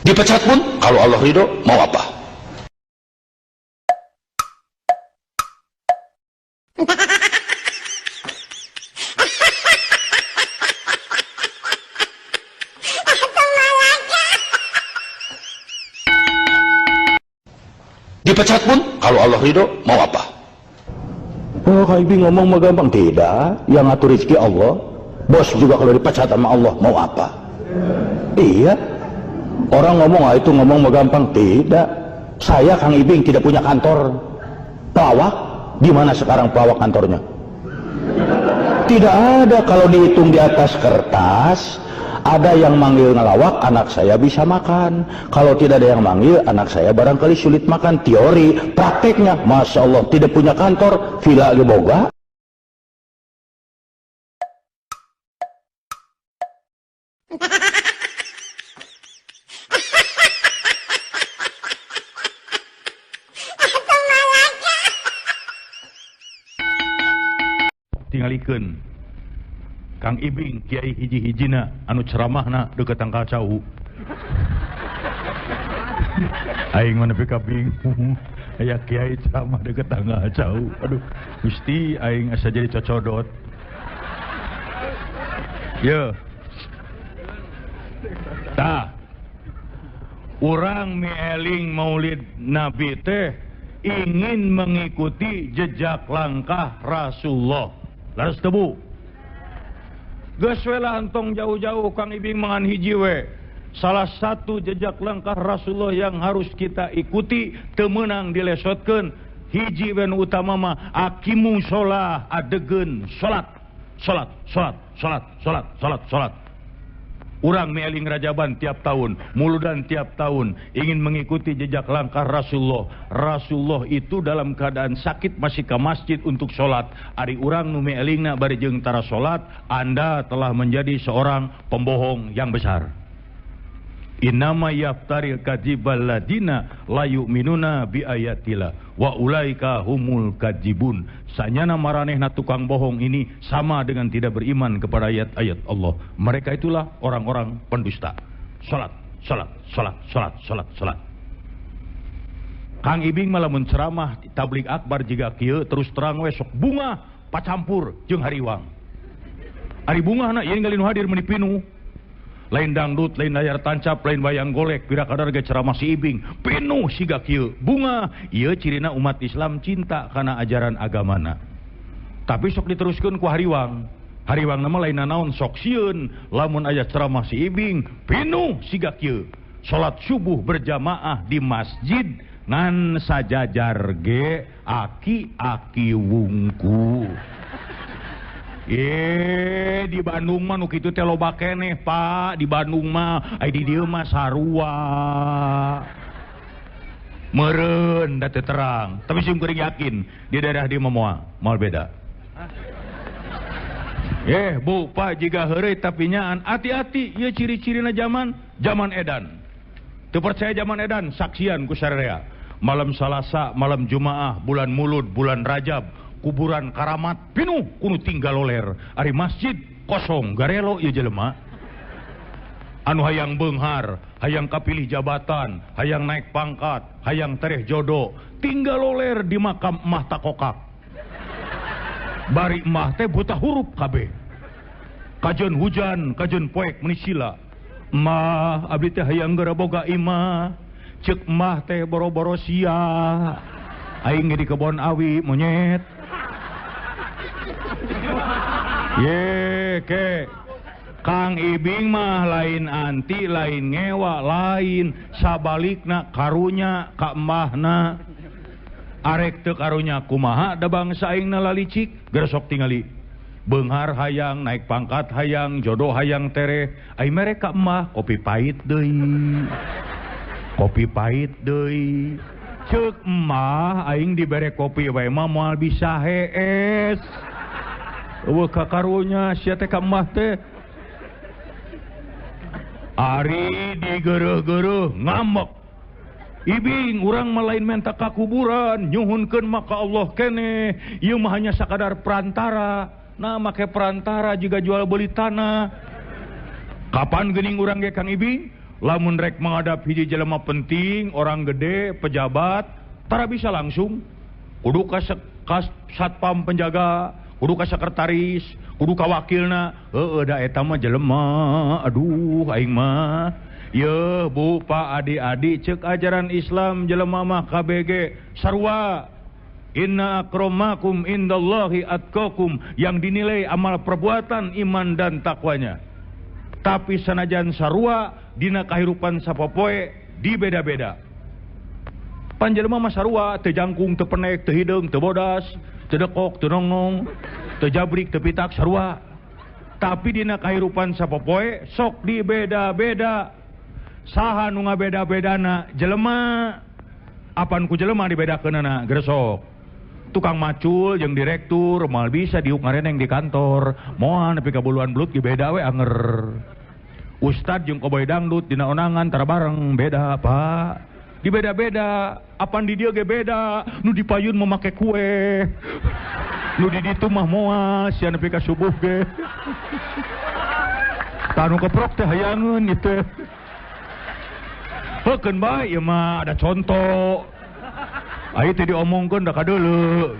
Dipecat pun kalau Allah ridho mau apa? Dipecat pun kalau Allah ridho mau apa? Oh, Kang Ibing ngomong mah gampang. Tidak, yang ngatur rezeki Allah. Bos juga kalau dipecat sama Allah mau apa? Iya. Orang ngomong ah itu ngomong mah gampang. Tidak. Saya Kang Ibing tidak punya kantor pelawak. Di mana sekarang pelawak kantornya? Tidak ada. Kalau dihitung di atas kertas, ada yang manggil ngelawak, anak saya bisa makan. Kalau tidak ada yang manggil, anak saya barangkali sulit makan. Teori, prakteknya, Masya Allah, tidak punya kantor, villa boga. Tingalikeun Kang Ibing kiai hiji-hijina anu ceramahna deukeut tangkal cau. Aing mah nepi ka bingung aya kiai ceramah deukeut tangkal cau. Aduh, Gusti aing asa jadi cocodot. Ye. Tah. Urang mieling Maulid Nabi teh ingin mengikuti jejak langkah Rasulullah. Laras teu Bu? Geus we lah entong jauh-jauh Kang Ibing mangan hiji we. Salah satu jejak langkah Rasulullah yang harus kita ikuti teu meunang dilesotkeun. Hiji we nu utama mah aqimu sholah, adegeun salat. Salat, salat, salat, salat, salat, salat. Urang mieling Rajaban tiap tahun, Muludan tiap tahun, ingin mengikuti jejak langkah Rasulullah. Rasulullah itu dalam keadaan sakit masih ke masjid untuk sholat. Ari urang nu mielingna bari jeung tara sholat, Anda telah menjadi seorang pembohong yang besar. Innama yaftaril kadzibal ladina la yu'minuna bi ayatillah wa ulaika humul kadzibun. Sanyana maranehna tukang bohong ini sama dengan tidak beriman kepada ayat-ayat Allah. Mereka itulah orang-orang pendusta. Salat, salat, salat, salat, salat, salat. Kang Ibing malah menceramah tabligh akbar jiga kieu terus terang we sok bunga pacampur jeung hariwang. Ari bungahna ieu ningali nu hadir meuni pinuh. Lain dangdut, lain layar tancap, lain wayang golek, pira kadar ge ceramah si Ibing, pinuh siga kieu. Bunga, ieu cirina umat Islam cinta kana ajaran agamana. Tapi sok diteruskeun ku hariwang. Hariwang mah lain nanaon sok sieun, lamun aya ceramah si Ibing, pinuh siga kieu. Salat subuh berjamaah di masjid ngan sajajar ge aki-aki wungku. Di Bandung mah nu kitu teh loba keneh, Pak. Di Bandung mah ai di dieu mah sarua. Meureun da teu terang, tapi sim kuring yakin di daerah dieu mah moal beda. Bu, Pak, jiga heureuy tapi nyaan hati-hati ieu ciri-cirina zaman, zaman edan. Teu percaya zaman edan, saksian ku sararea. Malam Salasa, malam Jumaah, bulan Mulud, bulan Rajab, kuburan karamat pinuh kudu tinggal loler. Ari masjid kosong garelo ieu jelema. Anu hayang beunghar, hayang kapilih jabatan, hayang naik pangkat, hayang tereh jodoh, tinggal loler di makam emah takokak. Bari emah teh buta hurup kabeh. Kajeun hujan, kajeun poek meuni sila. Emah abdi teh hayang geura boga imah. Ceuk emah teh boro-boro sia. Aing ge di kebon awi monyet. Ye ke Kang Ibing mah lain anti, lain ngewa, lain sabalikna karunya ka emahna. Arek teu karunya kumaha da bangsa aingna lalicik, gersok tingali. Beunghar hayang, naik pangkat hayang, jodoh hayang tereh. Ai mere ka emah kopi pahit deui. Kopi pahit deui. Ceuk emah aing dibere kopi wae mah moal bisa hees. Eueuh kakarunya sia teh ka emah teh. Ari digeureuh-geureuh ngambek. Ibing urang mah lain menta ka kuburan, nyuhunkeun mah ka Allah keneh. Ieu mah hanya sakadar perantara. Nah make perantara juga jual beli tanah. Kapan geuning urang ge Kang Ibing? Lamun rek menghadap hiji jelema penting, orang gede, pejabat, tara bisa langsung. Kudu ka satpam penjaga, kudu ka sekretaris, kudu ka wakilna. Heueuh da eta mah jelema, aduh aing mah. Yeuh Bu, Pak, adik-adik, ceuk ajaran Islam jelema mah KBG sarua. Inna akramakum indallahi atqakum, yang dinilai amal perbuatan, iman dan takwanya. Tapi sanajan sarua dina kahirupan sapopoe dibeda-beda. Panjelema mah sarua, teu jangkung, teu penek, teu hideung, teu bodas, teu dekok, teu nongnong, teu jabrik, teu pitak, sarua. Tapi dina kahirupan sapopoe sok dibeda-beda. Saha nu ngabeda-bedana? Jelema. Apan ku jelema dibedakeunana? Gresok. Tukang macul jeung direktur moal bisa diuk ngareneng di kantor, moal nepi ka buluan belut ge beda we anger. Ustad jeung koboy dangdut dina onangan tara bareng, beda Pak. Dibeda-beda, apan di dieu ge beda, nu di payun mah make kue. Nu di ditu mah moal sia nepi ka subuh ge. Tah nu keprok teh hayangeun ieu teh. Heukeun bae ieu mah ada contoh. Ayo teh diomongkeun da kadeuleu.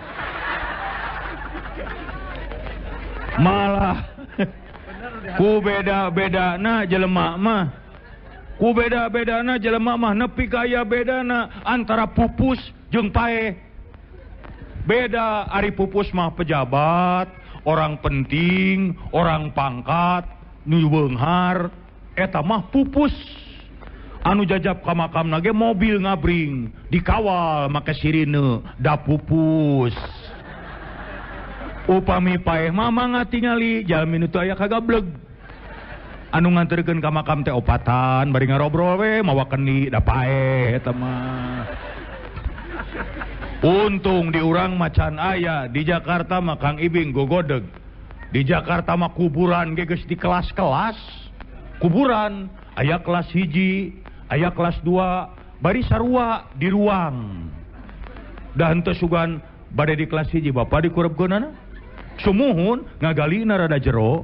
Malah ku beda-bedana jelema mah. Ku beda-bedana jelema mah nepi ka aya bedana antara pupus jeung paeh. Beda ari pupus mah pejabat, orang penting, orang pangkat, nu beunghar, eta mah pupus. Anu jajab ka makamna ge mobil ngabring, dikawal make sirine, da pupus. Upami paeh mah mangga tingali jalmi nu teu aya kagableg. Anu nganterkeun ka makam teh opatan bari ngarobrol we mawa kendi da paeh eta mah. Untung di urang macan aya, di Jakarta mah Kang Ibing gogodeg. Di Jakarta mah kuburan ge geus di kelas-kelas. Kuburan aya kelas hiji, aya kelas 2, bari sarua di ruang. Da henteu sugan bade di kelas hiji bapa dikurebkeunana. Sumuhun ngagalina rada jero.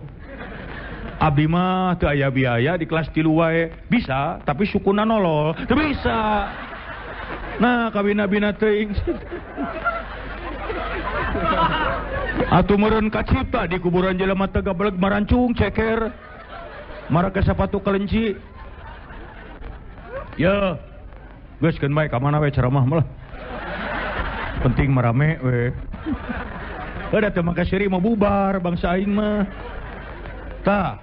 Abdi mah teu aya biaya di kelas 3 wae. Bisa, tapi sukuna nolol. Teu bisa. Nah, kabina-bina teuing. Atuh meureun kacipta di kuburan jelema teh gabeleg marancung ceker. Marake sepatu kelinci. Ya, geus keun bae ka mana we ceramah mah. Penting marame we. Heuh teu make seuri mah bubar bangsa aing mah. Tah.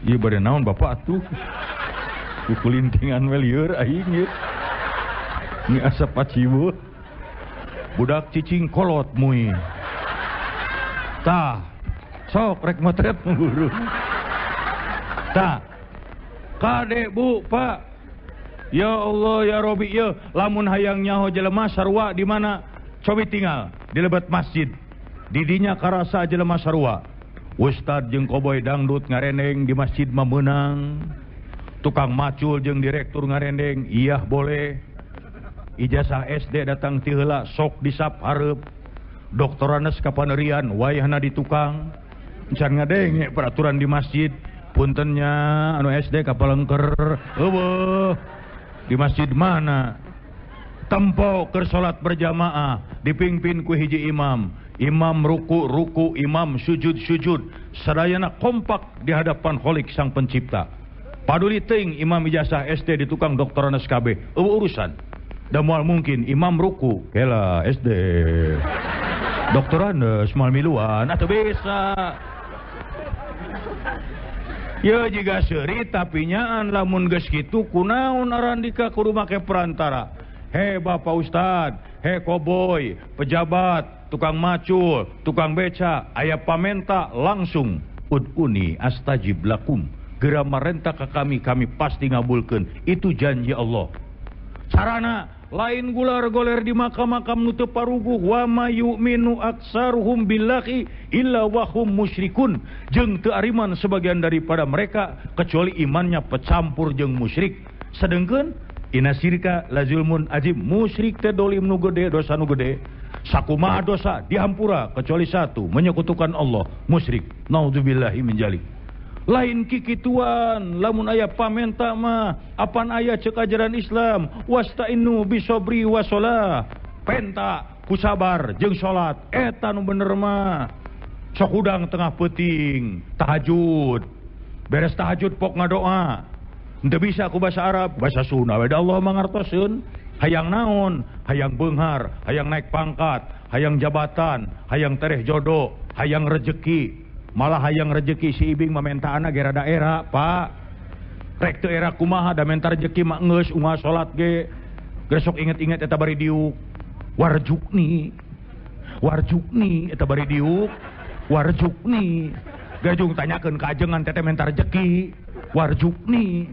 Ieu bade naon bapak atuh? Kukulintingan we lieur aing ieu. Ni asa paciweuh. Budak cicing kolot mui. Tah. Sok rek motret guru. Tah. Kade Bu, Pak. Ya Allah ya Robi ya, lamun hayang nyaho jelema sarua di mana? Cobi tinggal di lebet masjid. Didinya karasa jelema sarua. Ustad jeung koboy dangdut ngarendeng di masjid mah meunang. Tukang macul jeung direktur ngarendeng, iya boleh. Ijazah SD datang ti heula sok disap hareup. Doktoranes kapanerian wayahna di tukang. Can ngadenge peraturan di masjid. Puntennya anu SD kapalengker eueuh. Di masjid mana? Tempo keur salat berjamaah dipimpin ku hiji imam. Imam ruku ruku, imam sujud sujud, sadayana kompak di hadapan Khalik sang pencipta. Paduli teuing imam ijazah SD di tukang doktoranes KB, eueuh urusan. Da moal mungkin imam ruku kela SD. Doktoranes moal miluan atuh bisa. Ya jiga seuri tapi nyaan lamun geus kitu kunaon arandika kudu make perantara. He Bapak Ustad, he koboy, pejabat, tukang macul, tukang beca, aya pamenta langsung ud'uni astajib lakum. Geura marenta ka kami, kami pasti ngabulkeun. Itu janji Allah. Carana lain gular goler di makam-makam nu teu paruguh, wa ma yu'minu aksaruhum billahi illa wa hum musyrikun. Jeung teu ariman sebagian daripada mereka kecuali imannya pecampur jeung musyrik. Sedengkeun inna syirka la zulmun azim, musyrik teh dolim nu gede, dosa nu gede. Sakumaha dosa dihampura kecuali satu, menyekutukan Allah, musyrik. Naudzubillahi min dzalik. Lain kikituan lamun aya pamenta mah apan aya ceuk ajaran Islam wasta'inu bisobri wasolah. Penta ku sabar jeung salat eta nu bener mah. Sok hudang tengah peuting tahajud. Beres tahajud pok ngadoa. Henteu bisa ku bahasa Arab, bahasa Sunda we da Allah mangartoseun. Hayang naon? Hayang beunghar, hayang naik pangkat, hayang jabatan, hayang tereh jodoh, hayang rejeki. Malah hayang rejeki si Ibing mah mentaana ge rada era, Pak. Rek teu era kumaha da menta rejeki mah geus unggal salat ge. Geus sok inget-inget eta bari diuk. Warjukni. Warjukni eta bari diuk. Warjukni. Gajung tanyakeun ka ajengan teteh menta rejeki. Warjukni.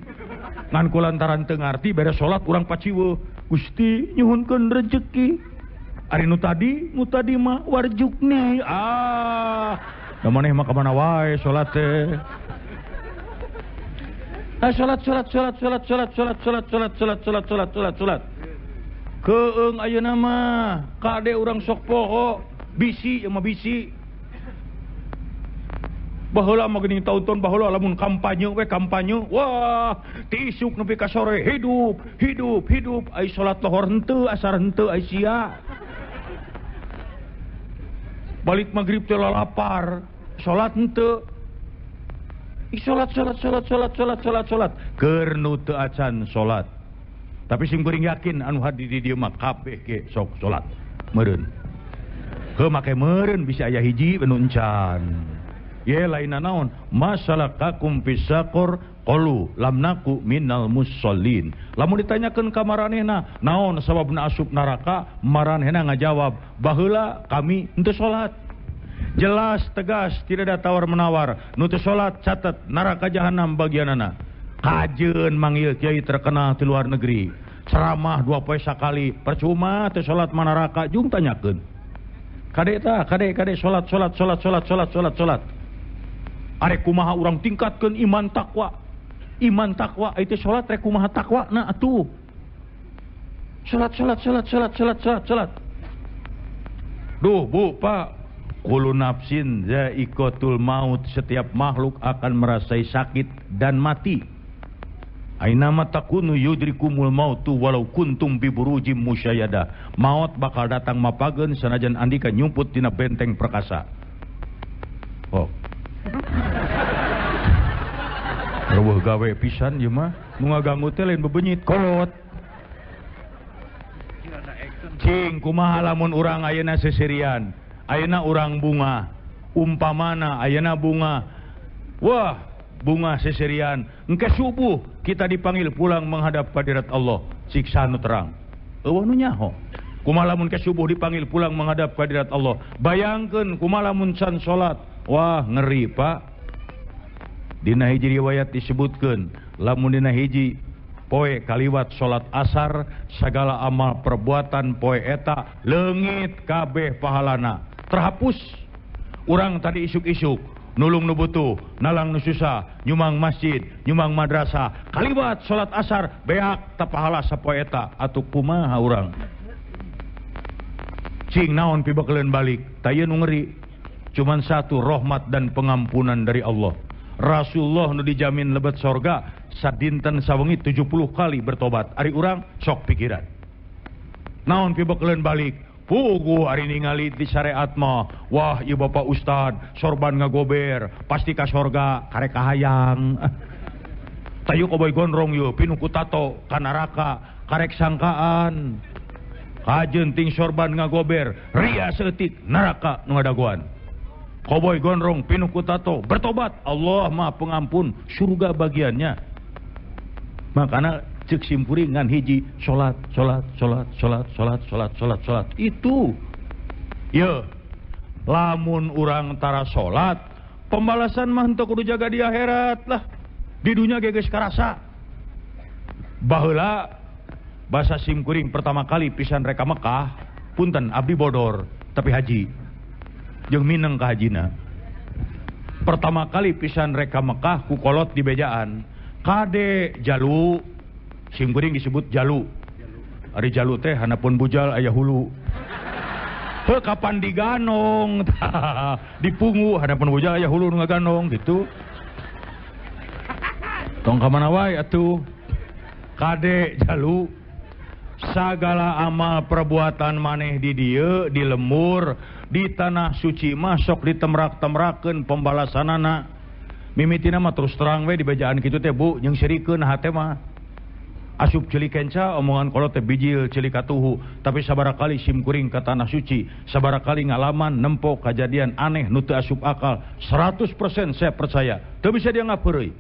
Ngan kulantaran teu ngarti beres salat urang paciweuh. Gusti nyuhunkeun rejeki. Ari nu tadi mah warjukni. Ah, da maneh mah ka mana wae salat teh. Ah, salat salat salat salat salat salat salat salat salat salat salat salat salat. Keung ayeuna mah kade urang sok poho, bisi ieu mah bisi. Baheula mah geuning taun-taun baheula lamun kampanye we kampanye, wah ti isuk nepi ka sore hidup hidup hidup, ai salat lohor henteu asar henteu ai sia. Balik magrib teh lapar, salat henteu. Salat salat salat salat salat salat salat keur nu teu acan salat. Tapi sim kuring yakin anu hadir di dieu mah kabeh ge sok salat meureun. Heuh make meureun bisa aya hiji nu encan. Ye lain naon masalakakum fisaqor qalu lam naku minal musallin. Lamun ditanyakeun ka maranehna naon sababna asup neraka, maranehna ngajawab baheula kami henteu salat. Jelas tegas tidak ada tawar menawar. Nu teu salat catet neraka jahanam bagianana. Kajeun manggil kiai terkenal di luar negeri. Ceramah 2 poe sakali percuma teu salat mah neraka jung tanyakeun. Kade tah kade kade salat salat salat salat salat salat salat. Arek kumaha urang tingkatkeun iman takwa. Iman takwa itu salat rek kumaha takwa na atuh. Salat salat salat salat salat salat salat. Duh Bu Pak, kullu nafsin za'iqatul maut, setiap makhluk akan merasai sakit dan mati. Aina ma takunu yudrikumul mautu walau kuntum bi burujim musyayyada. Maut bakal datang mapageun sanajan andika nyumput dina benteng perkasa. Oh. Reueuh gawe pisan ieu mah, nu ngaganggu teh lain bebenyit kolot. Cing kumaha lamun urang ayeuna seserian, ayeuna urang bunga, umpamana ayeuna bunga. Wah, bunga seserian, engke subuh kita dipanggil pulang menghadap hadirat Allah, siksa nu terang. Eueuh nu nyaho. Kumaha lamun ke subuh dipanggil pulang menghadap hadirat Allah. Bayangkeun kumaha lamun can salat. Wah, ngeri Pak. Dina hiji riwayat disebutkeun, lamun dina hiji poe kaliwat salat asar, segala amal perbuatan poe eta leungit kabeh pahalana, terhapus. Urang tadi isuk-isuk nulung nu butuh, nalang nu susah, nyumang masjid, nyumang madrasah, kaliwat salat asar beak ta pahala sapoe eta, atuh kumaha urang? Cing naon pibekeleun balik, tah ieu nu ngeri. Cuman satu, rahmat dan pengampunan dari Allah. Rasulullah nu dijamin lebet sorga sadinten sawengi 70 kali bertobat. Ari urang sok pikiran. Naon pibekeleun balik? Puguh ari ningali di syariat mah. Wah, ieu bapak ustad sorban ngagober, pasti ka sorga karek kahayang. Tayu koboy gondrong ieu pinuh ku tato ka neraka karek sangkaan. Kajeun ting sorban ngagober, ria saeutik neraka nu ngadagoan. Koboy gondrong pinuh ku tato bertobat, Allah Maha Pengampun, surga bagiannya. Makana cek simpuri ngan hiji salat salat salat salat salat salat salat salat itu. Ye, lamun urang tara salat, pembalasan mah henteu kudu jaga di akhirat lah. Di dunya ge geus karasa. Baheula basa simkuring pertama kali pisan reka Mekah, punten abdi bodor tapi haji. Jeung mineng ka hajina. Pertama kali pisan reka Mekah ku kolot di bejaan. Kade jalu, simkuring disebut jalu. Ari jalu teh hanapun bujal aya hulu. Heuh kapan diganong, dipungu hanapun bujal aya hulu nu ngaganong gitu. Tong ka mana wae atuh. Kade jalu sagala amal perbuatan maneh di dieu di lembur di tanah suci mah sok ditemrak-temrakeun pembalasanana. Mimitina mah terus terang we di bejaan kitu teh Bu jeung sirikeun hate mah. Asup ceuli kenca omongan kolot teh bijil ceuli katuhu, tapi sabaraha kali sim kuring ka tanah suci, sabaraha kali ngalaman nempo kajadian aneh nu teu asup akal, 100% saya percaya teu bisa dia ngapeureuy.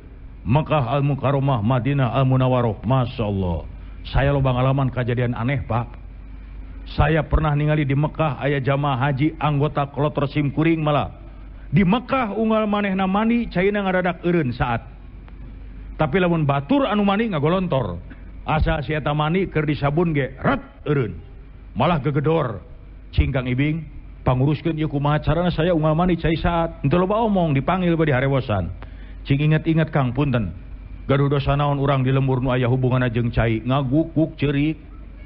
Mekah Al-Mukarramah, Madinah Al-Munawwarah, Masya Allah. Saya loba ngalaman kejadian aneh Pak. Saya pernah ningali di Mekah aya jamaah haji anggota kloter sim kuring malah. Di Mekah unggal manehna mandi caina ngadadak eureun saat. Tapi lamun batur anu mandi ngagolontor. Asa si eta mandi keur disabun ge ret eureun. Malah gegedor. Cing Kang Ibing panguruskeun ieu kumaha carana saya unggal mandi cai saat. Henteu loba omong dipanggil bari harewosan. Cing inget-inget Kang punten. Gaduh dosa naon urang di lembur nu aya hubunganna jeung cai ngaguk-guk ceurik.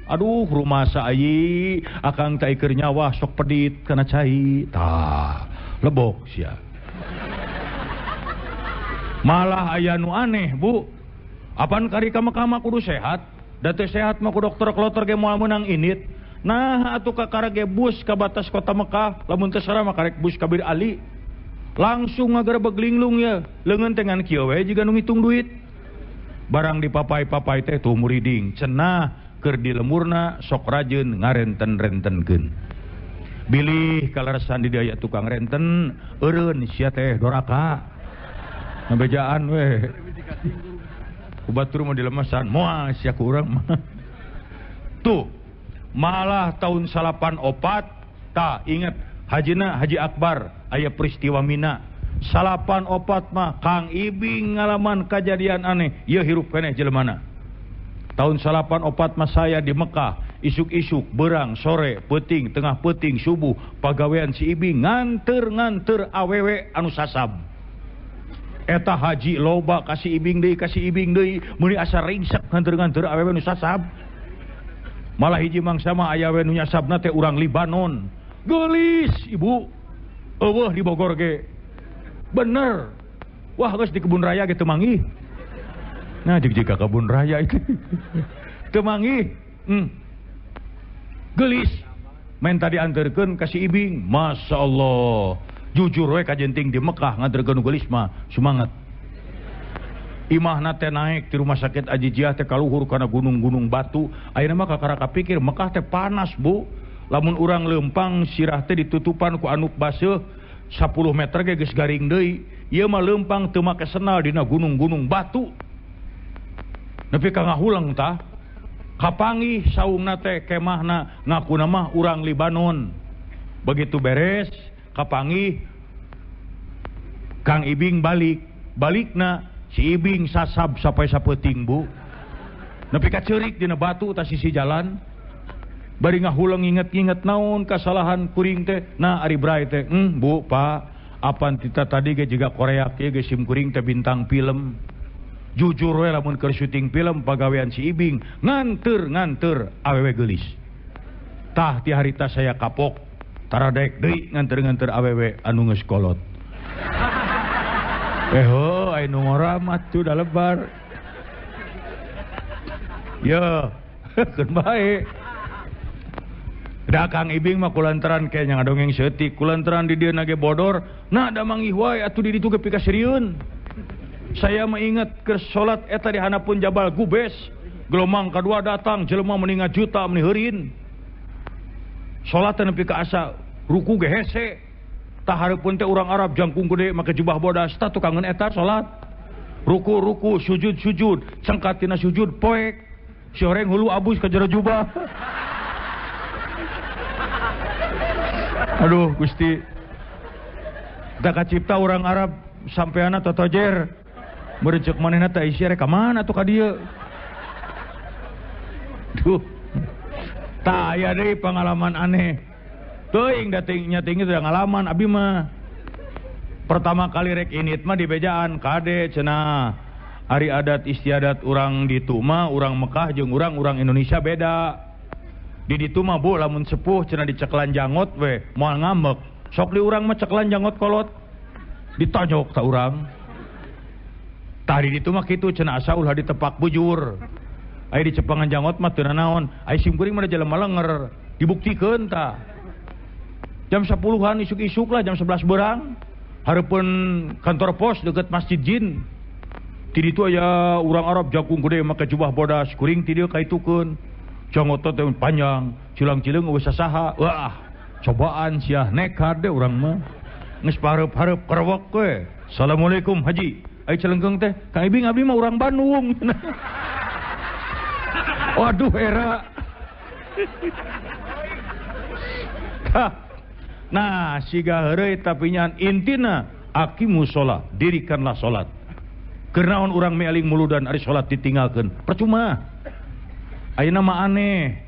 Aduh rumasa ayi akang teh keur nyawa sok pedit kana cai. Tah lebok sia. Malah aya nu aneh Bu. Apan kari ka Mekah mah kudu sehat. Da teu sehat mah ku dokter kloter ge moal meunang init. Nah atuh kakara ge bus ka batas kota Mekah, lamun teu sarah mah karek bus ka Bir Ali. Langsung ngagerebeg linglung ya, leungeun teh ngan kieu we jiga nu ngitung duit. Barang dipapai-papai teh tuh muriding, cenah keur di lemurna sok rajeun ngarenten-rentenkeun. Bilih kaleresan di dieu aya tukang renten, eureun sia teh doraka. Ngabejaan we. Ku batur mah dilemasan, moal sia ku urang mah. Tuh, malah tahun 94 tah inget Hajina Haji Akbar aya peristiwa Mina. 94 mah Kang Ibing ngalaman kejadian aneh, ieu hirup keneh jelemana. Tahun 94 mah saya di Mekah, isuk-isuk, berang, sore, peuting, tengah peuting, subuh, pagawean si Ibing nganter-nganter awewe anu sasab. Eta haji loba kasih Ibing deui, meuni asa ringsek nganter-nganter awewe nu sasab. Malah hiji mangsa mah aya we nu nyasabna teh urang Libanon. Geulis ibu, eueuh di Bogor ge. Bener. Wah geus di kebun raya ge teu manggih. Nah jig-jig ka kebun raya itu. Teu manggih. Geulis. Main tadi anterkeun ka si Ibing. Masya Allah. Jujur we kajenting di Mekah nganterkeun geulis mah semangat. Imahna teh naik di rumah sakit Ajijiah teh kaluhur kana gunung-gunung batu. Ayeuna mah kakara kapikir Mekah teh panas, Bu. Lamun urang lempang sirah teh ditutupan ku anuk baseuh 10 meter ge geus garing deui. Ieu mah lempang teu make senal dina gunung-gunung batu. Nepi ka ngahuleng tah. Kapanggih saungna teh kemahna ngakuna mah urang Libanon. Begitu beres kapanggih Kang Ibing balik. Balikna si Ibing sasab sampai sapeuting, Bu. Nepi ka ceurik dina batu tah sisi jalan. Bari ngahuleng inget-inget naon kasalahan kuring teh. Nah ari bray teh, Bu, Pak, apan tita tadi ge jiga Korea kieu ge sim kuring teh bintang film. Jujur we lamun keur syuting film pagawean si Ibing nganter-nganter awewe geulis. Tah ti harita saya kapok, taradek deui nganter-nganter awewe anu geus kolot. Heuh, aya nu ngora mah tuh da lebar. Ye, keun bae. Da Kang Ibing mah kulantaran kayaknya ngadongeng seutik, kulantaran di dieu nage bodor, nah da manggih wae atuh di ditu ge pikasirieun. Saya mengingat ke salat eta di hanapun Jabal Gubes, gelombang kedua datang jelema meninga juta meni heurin. Salat teh nepi ka asa ruku ge hese. Tah hareupeun teh urang Arab jangkung gede make jubah bodas tah tukangeun eta salat. Ruku-ruku, sujud-sujud, cengkat tina sujud poek. Si horeng hulu abus ka jero jubah. Aduh Gusti. Da kacipta urang Arab sampeana totojer. Meureun manehna teh isi rek ka mana atuh ka dieu. Duh. Tah aya deui pengalaman aneh. Teuing da nya tinggi teh ngalaman abi mah. Pertama kali rek init mah di bejaan kade cenah. Ari adat istiadat urang ditu mah urang Mekah jeung urang Indonesia beda. Di ditu mah Bu lamun sepuh cenah diceklan jangot we moal ngambek. Sok di urang mah ceklan jangot kolot. Ditonjok ta urang. Tah di ditu mah kitu cenah asa ulah ditepak bujur. Aya di cepangan janggot mah teu nanaon. Aya sim kuring mah da jelema lenger, dibuktikeun tah. Jam 10-an isuk-isuk lah, jam 11 berang. Hareupeun kantor pos deket Masjid Jin. Ti ditu aya urang Arab jakung gede make jubah bodas, kuring ti dieu kaitukeun. Janggot teh panjang, cilang-cileung eueuh sasaha. Wah, cobaan sia nekat deh urang mah. Geus pareup-hareup kerewek we. Assalamualaikum Haji. Ai celengkeung teh, Kang Ibing abdi mah urang Bandung. Waduh era. Nah, siga heureuy tapi nyan intina aqimu sholat, dirikanlah sholat. Keur naon urang mieling muludan ari sholat ditinggalkeun? Percuma. Ayeuna mah aneh.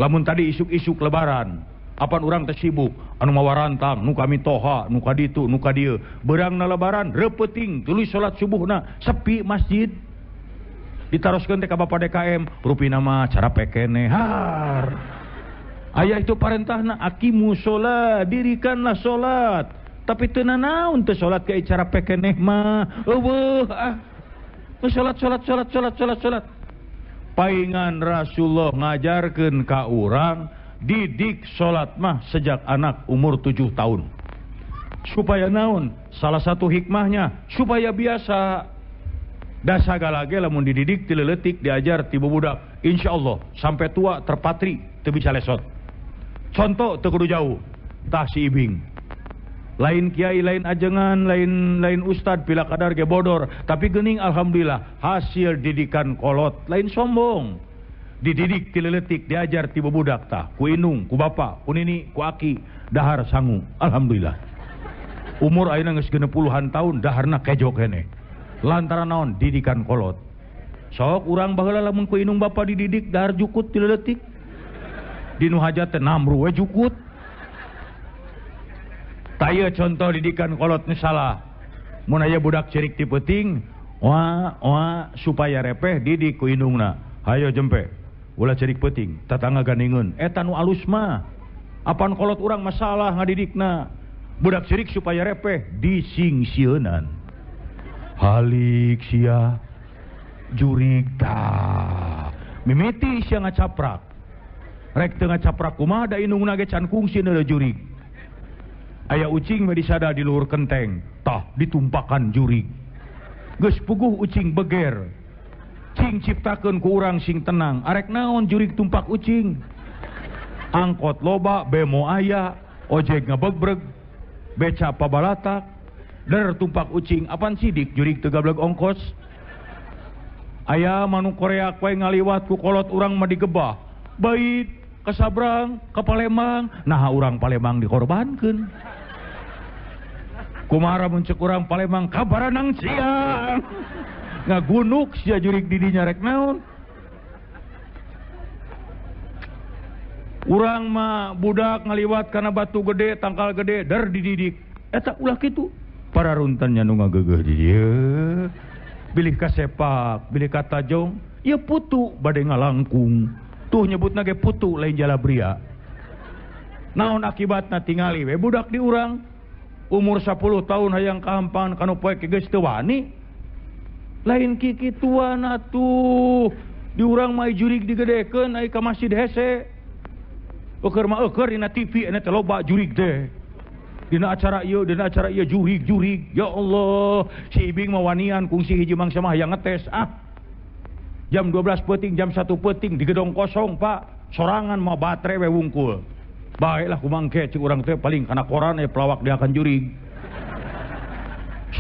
Lamun tadi isuk-isuk lebaran, apan urang teh sibuk, anu mawa rantang, nu kami toha, nu ka ditu, nu ka dieu. Beurangna lebaran, reupeting, tuluy salat subuhna, sepi masjid. Ditaroskeun teh ka Bapak DKM, rupina mah cara pekene. Har. Aya itu parentahna aqimu sholat, dirikanlah sholat. Tapi teu nanaon teu salat ke cara pekeneh mah. Eueuh ah. Salat salat salat salat salat salat. Paingan Rasulullah ngajarkeun ka urang didik salat mah sejak anak umur 7 tahun. Supaya naon? Salah satu hikmahnya supaya biasa. Da sagala ge lamun dididik ti leutik diajar ti bubudak, insyaallah sampai tua terpatri teu bisa lesot. Contoh teu kudu jauh, tah si Ibing. Lain kiai, lain ajengan, lain ustad pila kadar ge bodor, tapi geuning alhamdulillah hasil didikan kolot, lain sombong. Dididik ti leutik diajar ti bubudak tah, ku indung, ku bapa, ku nini, ku aki, dahar sangu, alhamdulillah. Umur ayeuna geus 60-an tahun daharna kejo keneh. Lantaran naon didikan kolot. Sok urang baheula lamun ku indung bapa dididik dahar jukut ti leutik. Dinu hajat teh namru we jukut. Tah ieu contoh didikan kolot nu salah. Mun aya budak cerik ti peuting, wah wah supaya repeh didik ku indungna. Hayo jempe, ulah cerik peuting, tatangga gandingeun. Eta nu alus mah. Apan kolot urang masalah ngadidikna. Budak cerik supaya repeh disingsieunan. Halik sia jurig tah. Mimiti sia ngacaprak. Rek teu ngacaprak kumaha da indungna ge can kungsi neuleuh jurig. Aya ucing we disada di luhur kenteng, tah ditumpakan jurig. Geus puguh ucing beger. Cing ciptakeun ku urang sing tenang, arek naon jurig tumpak ucing. Angkot loba, bemo aya, ojek ngebegbreg, beca pabalatak, der tumpak ucing, apan sidik jurig teu gableg ongkos. Aya manuk Korea we ngaliwat ku kolot urang mah digebah. Bait ke Sabrang, ke Palembang, nah urang Palembang dikorbankeun. Kumaha mun ceuk urang Palembang kabaranang siang. Ngagunuk sia jurig di dinya rek naon. Urang mah budak ngaliwat kana batu gede, tangkal gede, der dididik. Eta ulah kitu. Para runtannya nu ngageugeuh di dieu. Bilih kasepak, bilih katajong, ieu putu bade ngalangkung. Tuh nyebutna ge putu lain jalabria. Naon akibatna tingali we budak di urang umur 10 tahun hayang kahampangan kanu poek geus teu wani. Lain kikituan atuh. Di urang mah jurig digedekeun ai ka masjid hese. Eueur mah eueur dina TV eta teh loba jurig teh. Dina acara ieu, dina acara ieu jurig-jurig. Ya Allah, si Ibing mah wanian kungsi hiji mangsa mah hayang ngetes ah. Jam 12 peuting, jam 1 peuting di gedong kosong, Pak. Sorangan mah baterai we wungkul. Baiklah kumangke cik urang teh paling kana koran pelawak dia akan jurig.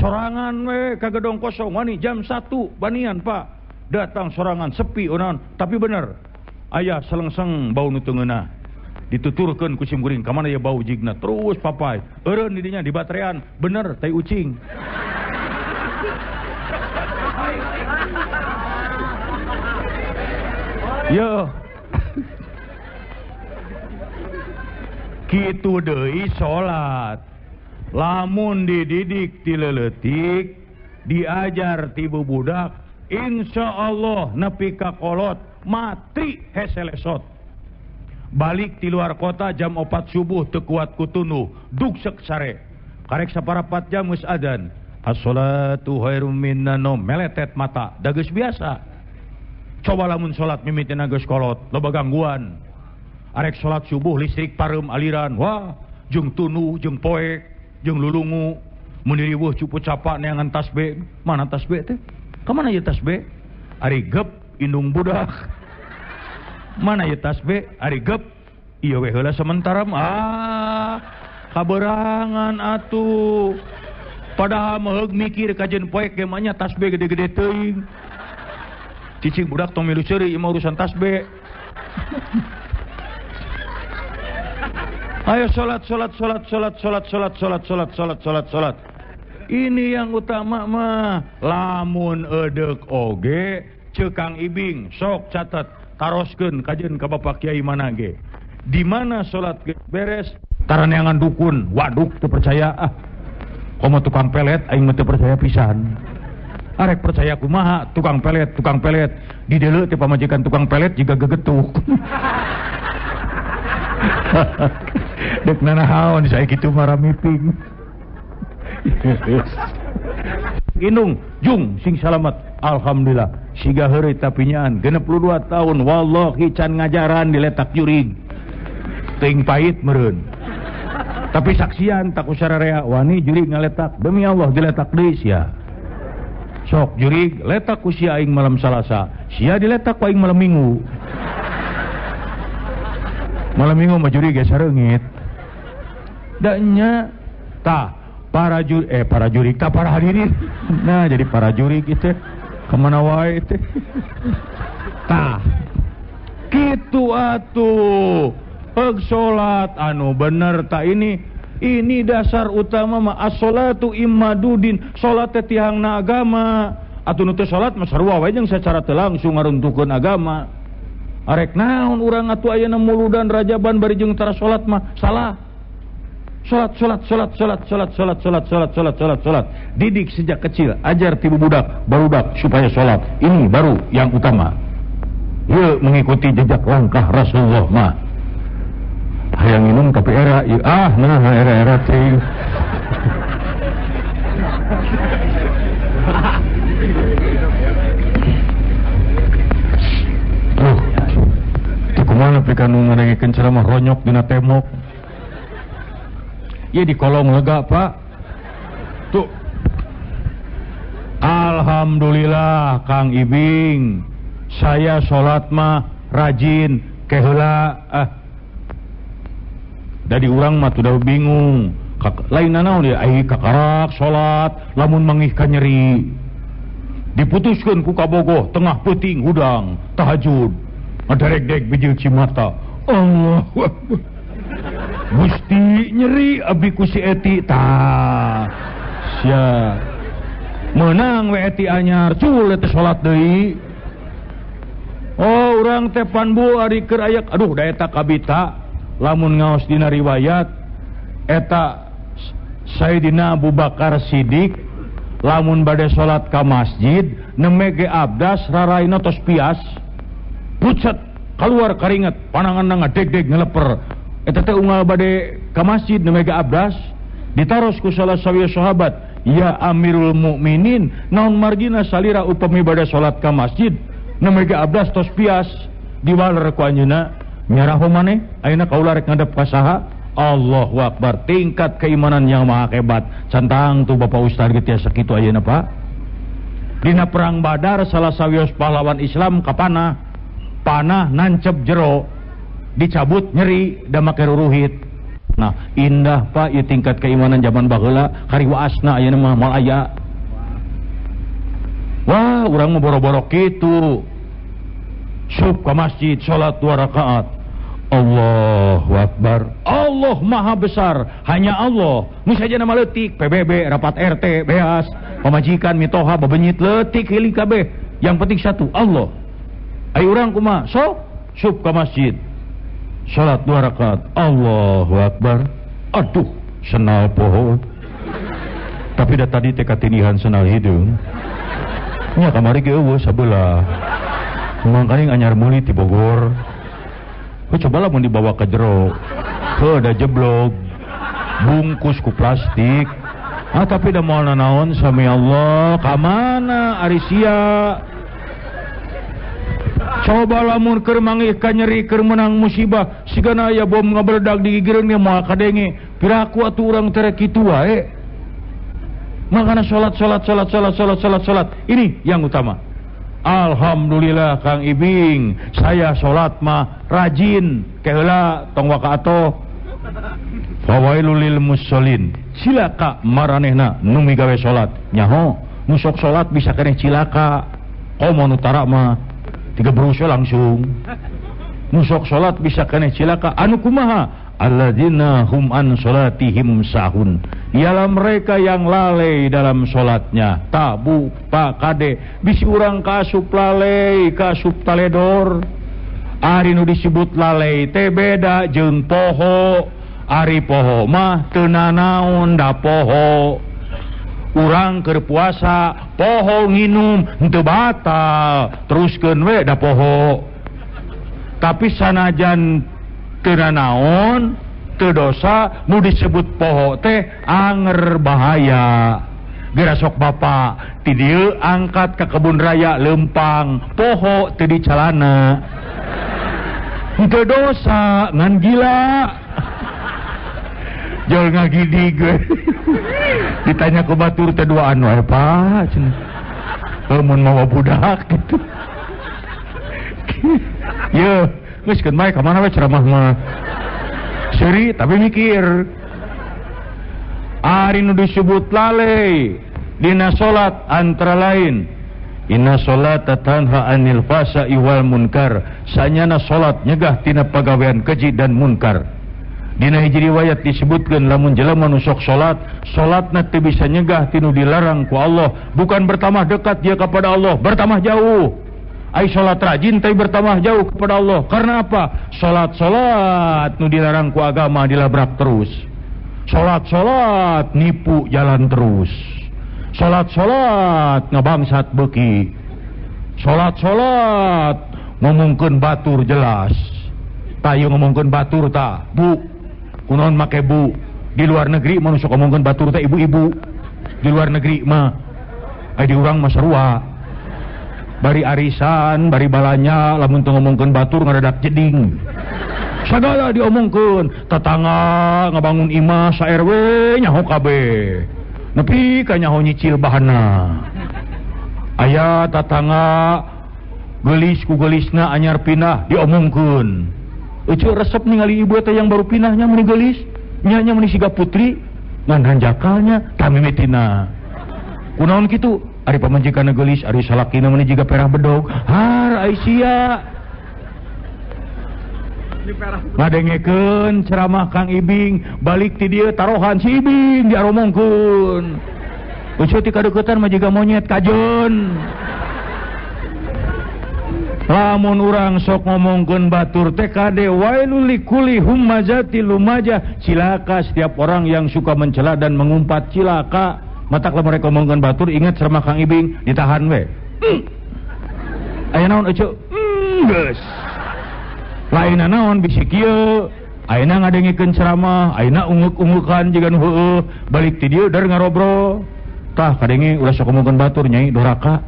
Sorangan we ka gedong kosong wani jam 1 banian, Pak. Datang sorangan sepi onan, tapi bener. Aya selengseng bau nu teu ngeunah. Dituturkeun ku sim kuring ka mana ya bau jigna terus papai. Eureun di dinya di baterean, bener tai ucing. Yo. Kitu deui salat. Lamun dididik ti leuletik, diajar ti bubudak, insyaallah nepi ka kolot mati hese lesot. Balik ti luar kota jam 4 subuh teu kuat ku tunduh, dugsek sare. Karek saparapat jam geus adzan. As-sholatu khairum minan naum, meletet mata, da geus biasa. Coba lamun salat mimitina geus kolot, loba gangguan. Arek salat subuh listrik pareum aliran, wah, jeung tunuh, jeung poek, jeung lulungu, mun diriweuh cupu capa neangan tasbih. Mana tasbih teh? Ka mana ieu tasbih? Ari gep indung budak. Mana ieu tasbih? Ari gep ieu we heula sementara mah. Ah, kaberangan atuh. Padahal mah mikir kajen poek ge mah nya tasbih gede-gede teuing. Cicing budak tong milu seuri ieu mah urusan tasbih. Ayo salat salat salat salat salat salat salat salat salat salat salat. Ini yang utama mah. Lamun edeuk oge ceuk Kang Ibing sok catat taroskeun kajeun ka Bapak Kiai mana ge. Di mana salat beres taraneangan dukun, waduk teu percaya ah. Komo tukang pelet aing mah teu percaya pisan. Arek percaya kumaha tukang pelet di deuleu teh pamajikan tukang pelet jiga gegetuk. Dek nanahaon saya kitu marah miping. Indung jung sing salamet alhamdulillah siga heureuy tapinyaan 62 tahun wallahi can ngajaran diletak jurig teuing pahit meureun. Tapi saksian tak usah rarea wani jurig ngaletak demi Allah diletak deui sia. Sok jurig letak ku sia aing malam Salasa, sia diletak ku aing malam Minggu. Malam Minggu mah jurig ge sareungit. Da nya tah para jurig tah para hadirin. Nah jadi para jurig itu kemana wae teh. Tah kitu atuh. Peg salat anu bener tak ini dasar utama mah as-sholatu imadudin, salat teh tiangna agama. Atuh nu teu salat mah sarua wae jeung sacara teu langsung ngaruntuhkeun agama. Arek naon urang atuh ayeuna muludan rajaban bari jeung tara salat mah salah. Salat salat salat salat salat salat salat salat salat salat salat. Didik sejak kecil, ajar ti budak barudak supaya salat. Ini baru yang utama. Yeuh mengikuti jejak langkah Rasulullah mah. Hayang minum tapi era, ieu ah nah era-era teh. Duh, teu kumaha pikeun nu ngadengikeun ceramah ronyok dina tembok. Ieu di kolong lega, Pak. Tuh. Alhamdulillah Kang Ibing, saya salat mah rajin keheula ah. Dari urang mah tuh bingung. Lain naon dia ai kakarak salat lamun mangih ka nyeri. Diputuskeun ku kabogoh tengah peuting hudang tahajud. Ngadarek-dek bijil cimata. Allahu Akbar. Gusti nyeri abdi ku si Eti tah. Sia. Meunang we Eti anyar cul teh salat deui. Oh urang teh pan bu ari keur aya aduh da eta kabita. Lamun ngaos dina riwayat eta Sayyidina Abu Bakar Siddiq lamun bade salat ka masjid neme ge abdas raraina tos pias pucet keluar karinget pananganna ngadeg-deg ngeleper eta teh unggal bade ka masjid neme ge abdas ditaros ku salah sawieu sahabat, ya Amirul Mukminin naon margina salira upami bade salat ka masjid neme ge abdas tos pias diwaler ku anjeunna nyaraho maneh ayeuna kaula rek ngadep ka saha? Allahu Akbar, tingkat keimanan yang maha hebat. Cantang tuh Bapak Ustaz ge tiasa kitu ayeuna Pak. Dina perang Badar salah sawios pahlawan Islam kapanah, panah nancep jero, dicabut nyeri da make ruruhit. Nah, indah Pak ieu tingkat keimanan zaman baheula kariwaasna ayeuna mah moal aya. Wah, urang mah boro-boro kitu. Sup ke masjid salat 2 rakaat. Allahu Akbar. Allah maha besar, hanya Allah. Nu saja nama leutik, PBB, rapat RT, beas, pamajikan mitoha babenyit leutik hiling kabeh. Yang penting satu, Allah. Ayo urang kumaha? Sok sup ke masjid. Salat 2 rakaat. Allahu Akbar. Aduh, senal poho. Tapi da tadi teh katinihan senal hideung. Nya kamari ge eueuh sabelah. Mangkaning anyar meuli ti Bogor. Oh, coba lah mau dibawa ke jero. Heuh da jeblog. Bungkus ku plastik. Ah tapi da moal nanaon sami Allah ka mana ari sia. Coba lamun keur manggih ka nyeri keur meunang musibah sigana aya bom ngabeledag di gigireun ge moal kadenge. Piraku atuh urang tere kitu wae. Makana salat salat salat salat salat salat salat ini yang utama. Alhamdulillah Kang Ibing, saya salat mah rajin keheula tong waka atoh. Fawailul lil musallin. Cilaka maranehna nu migawe salat. Nyaho, nu sok salat bisa keneh cilaka. Komo nu tara mah tiga berusyo langsung. Nu sok salat bisa keneh cilaka. Anu kumaha? Alladzina hum an salatihim sahun. Ialah mereka yang lalai dalam salatnya. Tabu pak kade bisi urang kaasup lalai, kaasup taledor. Ari nu disebut lalai teh beda jeung poho. Ari poho mah teu nanaon da poho. Urang keur puasa poho nginum henteu batal, teruskeun we da poho. Tapi sanajan teu nanaon, teu dosa, nu disebut poho teh anger bahaya. Geura sok bapak ti dieu angkat ka kebun raya lempang, poho teu dicalana. Henteu dosa ngan gila. Jol ngagidig we. Ditanya ku batur teh duaan wae Pak cenah. Lamun mawa budak gitu. Yeuh, geus keun bae ka mana we ceramah mah. Seuri tapi mikir. Ari nu disebut lalai dina salat antara lain inna salata tanha anil fahsya'i wal munkar. Sanyana salat nyegah tina pagawean keji dan munkar. Dina hiji riwayat disebutkeun lamun jelema nu sok salat, salatna teu bisa nyegah tinu dilarang ku Allah, bukan bertambah dekat dia kepada Allah, bertambah jauh. Ai salat rajin tapi bertambah jauh kepada Allah. Karena apa? Salat-salat nu dilarang ku agama dilabrak terus. Salat-salat nipu jalan terus. Salat-salat ngabangsat beuki. Salat-salat ngomongkeun batur jelas. Tayu ngomongkeun batur ta, Bu. Kunaon make bu? Di luar negeri mah nu sok ngomongkeun batur teh ibu-ibu. Di luar negeri mah ai di urang mah sarua. Bari arisan, bari balanya lamun teu ngomongkeun batur ngadadak jeding. Sagala diomongkeun, tetangga ngabangun imah sa RW nyaho kabeh. Nepi ka nyaho nyicil bahanna. Aya tetangga geulis ku geulisna anyar pindah diomongkeun. Euceu resep ningali ibu teh yang baru pindahnya meuni geulis, nya nya meuni siga putri, ngan hanjakalnya tamimitina. Kunaon kitu? Ari pamajikanna geulis, ari salakina meuni jiga perah bedog. Har ai sia. Ngadengekeun ceramah Kang Ibing, balik ti dieu tarohan si Ibing diaromongkeun. Euceu ti kadeuketan mah jiga monyet kajeun. Lamun urang sok ngomongkeun batur teh kade wailul likulli humazati lumajah, cilaka setiap orang yang suka mencela dan mengumpat, cilaka. Matak lamun rek ngomongkeun batur ingat ceramah Kang Ibing ditahan we. Aya naon euceu? Geus. Lainna naon bisi kieu, ayeuna ngadengikeun ceramah, ayeuna unguk-ungukan jiga nu heueuh, balik ti dieu dar ngarobrol. Tah kadenge ulah sok ngomongkeun batur nyai doraka.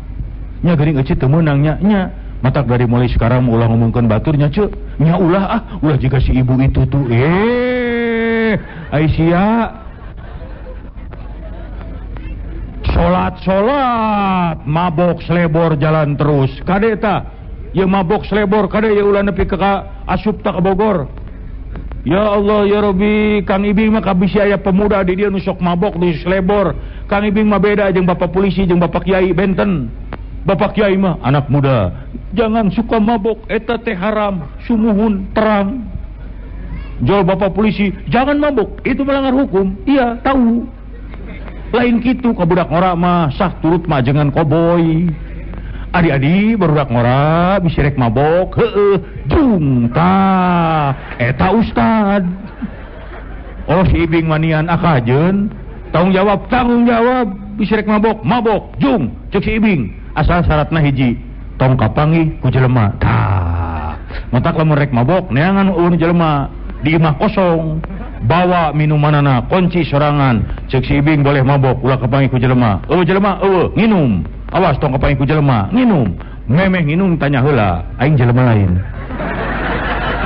Nya geuning euceu teu meunang nya nya. Matak dari mulai sekarang ulah ngomongkeun baturnya ceu, nya ulah ah, ulah jika si ibu itu tuh. Ai sia. Salat-salat mabok selebor jalan terus. Kade ta? Ya mabok selebor kade ya ulah nepi ka asup ta ka Bogor. Ya Allah ya Rabbi, Kang Ibing mah kabisi aya pemuda di dieu nu sok mabok di selebor. Kang Ibing mah beda jeung bapak polisi jeung bapak kiai benten. Bapak kiai mah anak muda, jangan suka mabok, eta teh haram, sumuhun terang. Jol bapak polisi, jangan mabok, itu melanggar hukum. Iya, tahu. Lain kitu ka budak ngora mah sah turut mah jangan koboy. Adi-adi barudak ngora bisi rek mabok, heueuh, jung tah, eta ustad. Oh si Ibing manian akajeun, tanggung jawab bisi rek mabok, mabok, jung, cek si Ibing. Asal syaratna hiji, tong kapanggih ku jelema. Tah, matak lamun rek mabok neangan eueun jelema di imah kosong. Bawa minumanana kunci sorangan. Cek si Ibing boleh mabok ulah kapanggih ku jelema. Eueuh jelema eueuh nginum. Awas tong kapanggih ku jelema nginum. Memeh nginum tanya heula aing jelema lain.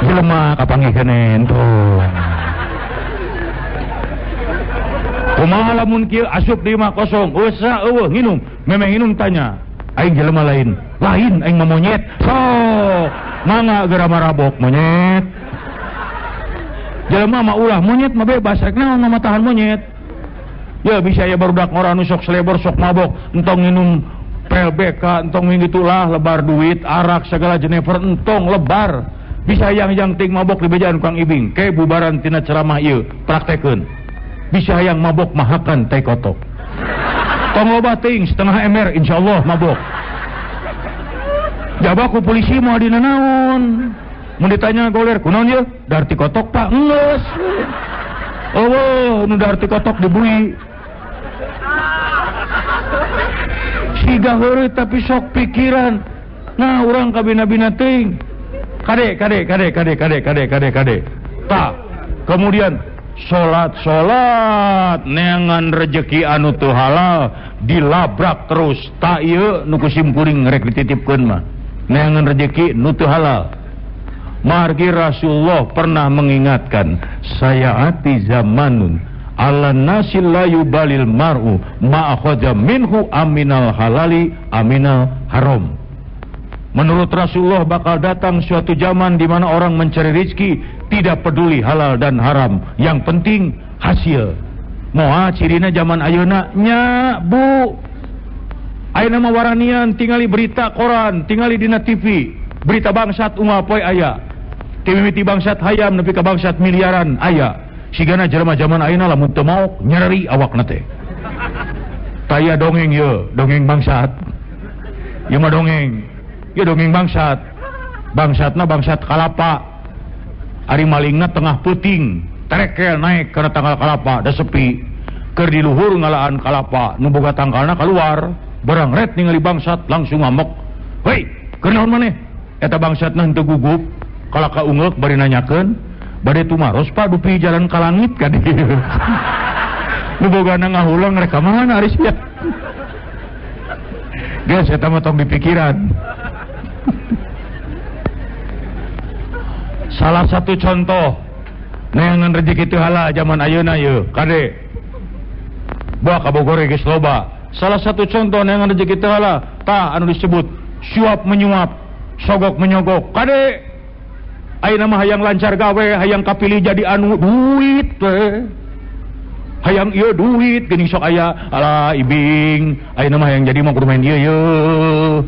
Jelema kapanggih keneh entong. Kumaha lamun kieu asup di imah kosong, eueuh eueuh nginum. Memeh nginum tanya aing jelema lain. Lain aing mah monyet. Sok mangga geura marabok monyet. Jelema mah ulah monyet mah bebas rek naon mah tahan monyet. Ya bisa ya barudak ngora nu sok selebor sok mabok, entong minum pel BK, entong gitulah lebar duit, arak segala jenever entong lebar. Bisa yang ting mabok di bejaan Kang Ibing, ke bubaran tina ceramah ieu praktekeun. Bisa yang mabok mahakan teh kotok. Tong loba teuing setengah ember insyaallah mabok. Jaba ku polisi moal dina naon. Mun ditanya goler kunaon ieu? Darti kotok Pak. Geus. Eueuh nu darti kotok dibui. Siga heureuy tapi sok pikiran. Nah urang kabina-bina teuing. Kade kade kade kade kade kade kade kade. Tah, kemudian salat-salat neangan rejeki anu teu halal dilabrak terus. Tak ieu nu ku simkuring rek dititipkeun mah. Neangan rejeki nu teu halal. Margi Rasulullah pernah mengingatkan, sayaati zamanun ala nasil la yubalil mar'u ma akhadha minhu aminal halali aminal haram. Menurut Rasulullah bakal datang suatu zaman di mana orang mencari rezeki tidak peduli halal dan haram, yang penting hasil. Moal cirina zaman ayeuna nya Bu. Ayeuna mah waranian tingali berita koran, tingali dina TV, berita bangsat unggal poe aya. Timimiti bangsat hayam nepi ka bangsat miliaran aya. Sigana jelema zaman ayeuna lamun teu maok nyeri awakna teh. Taya dongeng ye, dongeng bangsat. Ieu mah dongeng. Ieu dongeng bangsat. Bangsatna bangsat kalapa. Ari malingna tengah peuting, terekel naik kana tangkal kalapa da sepi. Keur di luhur ngalaan kalapa, nu boga tangkalna kaluar, barang ret ningali bangsat langsung ngamuk. Hei, keur naon maneh? Eta bangsatna henteu gugup. Kalau ka ungeuk bari nanyakeun, bade tumaros Pak dupi jalan ka langit ka dieu. Nu bogana ngahulang rek ka mana ari sia. Geus eta mah tong dipikiran. Salah satu contoh neangan rezeki teu halal zaman ayeuna yeuh, kade. Buah ka Bogor geus loba. Salah satu contoh neangan rezeki teu halal tah anu disebut suap menyuap, sogok menyogok. Kade. Ayeuna mah hayang lancar gawe, hayang kapilih jadi anu duit teh. Hayang ieu duit geuning sok aya, alah Ibing, ayeuna mah hayang jadi mah kudu main ieu yeuh.